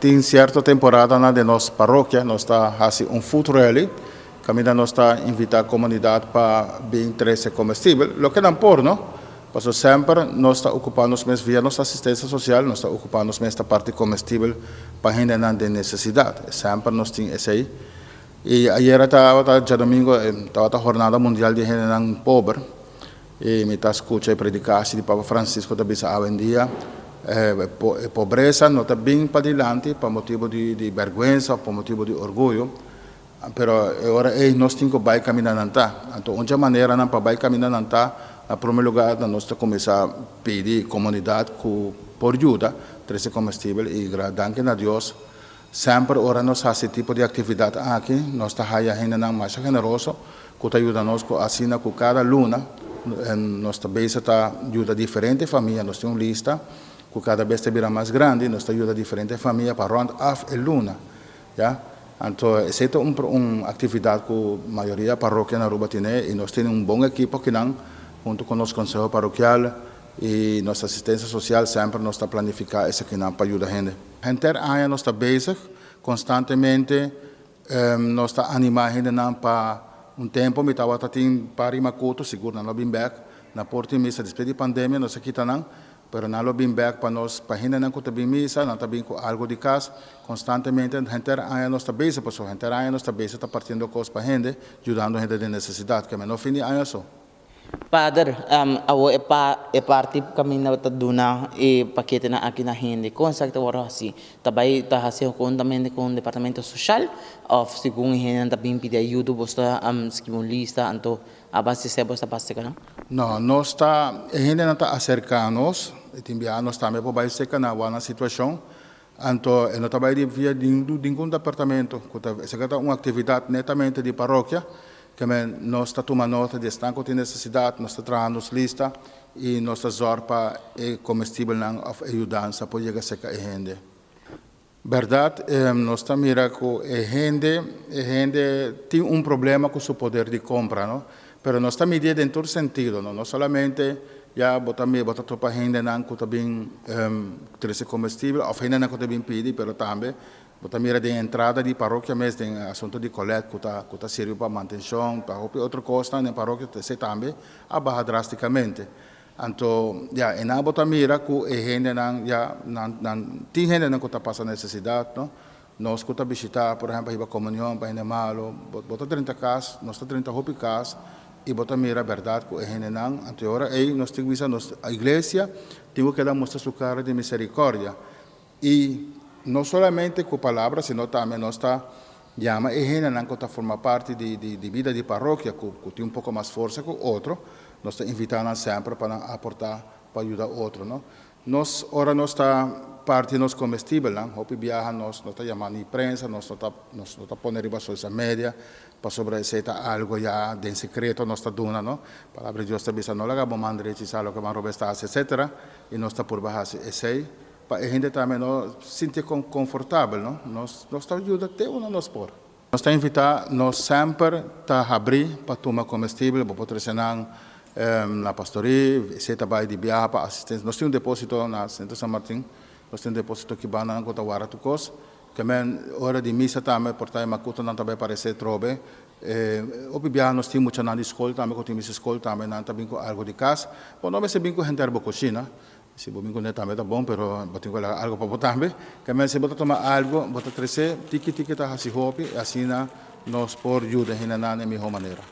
Tin sierto temporadanan den nos parokia nos ta hasi un food rally kaminda nos ta invitá komunidat pa bin trese komestibel, loke nan por no, pasobra semper nos ta okupá nos mes via nos asistensia sosial, nos ta okupá nos mes ta parti komestibel pa hendenan den nesesidat. Semper nos tin esei. I ayera tabata djadomingo, tabata hornada mundial di hendenan pober. I mi ta skucha e predikashi di Papa Francisco ta bisa awendia e pobresa no ta bin padilanti pa motibu di bèrgwensa òf pa motibu di orguyo, pero e ora ei nos tin ku bai kaminda nan ta. Anto un dje maneranan pa bai kaminda nan ta, na promé lugá nos ta kuminsá pidi komunidat ku por yuda trese komestibel i danki na Dios Semper ora nos hasi tipo di aktividat aki, nos ta haya hendenan masha generoso ku ta yuda nos ku asina ku kada luna nos ta bezig ta yuda diferente famia. Nos tin un lista ku kada bes ta bira mas grandi, nos ta yuda diferente famia pa rònt af e luna, ya. Anto esei ta un un aktividat ku mayoria parokia na Aruba tene i nos tene un bon ekipo akinan huntu ku nos konseho parokial i nos asistensia sosial semper nos ta planifiká esakinan pa yuda hende. Henter aña nos ta bezig, konstantemente nos ta animá hendenan pa un tempu mi tabata tin par di makutu, sigur nan lo bin bèk na por tin misa despues di pandemia nos a kita nan, pero nan lo bin bèk pa nos pa hendenan ku ta bin misa nan ta bin ku algu di kas, konstantemente henter aña nos ta bezig pasobra henter aña nos ta bezig ta partiendo kos pa hende, yudando hende den nesesidat, keme no fin di aña so. Pader, awor e pa e parti kaminda ta duna e paketenan aki na hende, kon esaki ta wòrdu hasi? Ta bai ta hasi huntamente ku un departamento soshal òf segun e hendenan ta bin pidi ayudo bos ta skibi un lista anto a base esei bos ta pasa serka nan? No, nos ta, e hendenan ta aserká nos, e tin biaha nos tambe por bai serka nan wak nan situashon, anto e no ta bai di via ningun departamento, ku ta esaki ta un aktividat netamente di parokia, Ke men nos ta tuma nota di esnan ku tin nesesidat, nos ta traha nos lista i nos ta zòrg pa e komestibelnan òf e yudansa por yega serka e hende. Bèrdat, nos ta mira ku e hende e hende tin un problema ku su poder di kompra, no? Pero nos ta midié den tur sentido, no? No solamente ya bo ta mira bo ta topa hendenan ku ta bin trese komestibel òf hendenan ku ta bin pidi, pero tambe Bo ta mira den entrada di parokia mes den asunto di kolèt ku ta ku ta sirbi pa mantenshon, pa hopi otro kosnan den parokia esei tambe a baha drástikamente. Anto ya einan bo ta mira ku e hendenan ya nan nan tin hendenan ku ta pasa nesesidat no. Nos ku ta bishitá por ehèmpel hiba komunion pa hende malu bo bo ta drenta kas nos ta drenta hopi kas i bo ta mira bèrdat ku e hendenan anto e ora ei nos tin ku bisa nos iglesia tin ku keda mustra su kara di miserikòrdia I no solamente ku palabra, sino tambe nos ta yama e hendenan ku ta forma parti di di bida di parokia ku ku tin un poko mas forsa ku otro, nos ta invitá nan semper pa nan aportá pa yuda otro, no. Nos ora nos ta parti nos komestibelnan, hopi biaha nos no ta yama ni prensa, nos no ta nos no ta pone riba social media, pasobra esei ta algo ya den sekreto nos ta duna, no. Palabra di Dios ta bisa no laga bo man drechi sa loke man robes ta hasi, etsetera, i nos ta purba hasi esei. Pa e hende tambe no sinti konfortabel, no. Nos nos ta yuda te unda nos por. Nos ta invitá nos semper ta habrí pa tuma komestibel, bo por trese nan na pastorí, esei ta bai di biaha pa asistensia. Nos tin un depósito na Sentro San Martin, nos tin un depósito kiba nan ku ta warda tur kos. Ke men ora di misa tambe por ta e makutonan ta bai paresé trobe. Hopi biaha nos tin muchanan di skol tambe ku tin misa skol tambe nan ta bin ku algu di kas. Bo no mester bin ku henter bo kushina. Si bo bin kuné tambe ta bon, pero bo tin ku laga algu pa bo tambe. Kemey si bo ta tuma algu, bo ta tresé tiki tiki ta hasi hopi, i asina nos por yuda hendenan den mihó manera.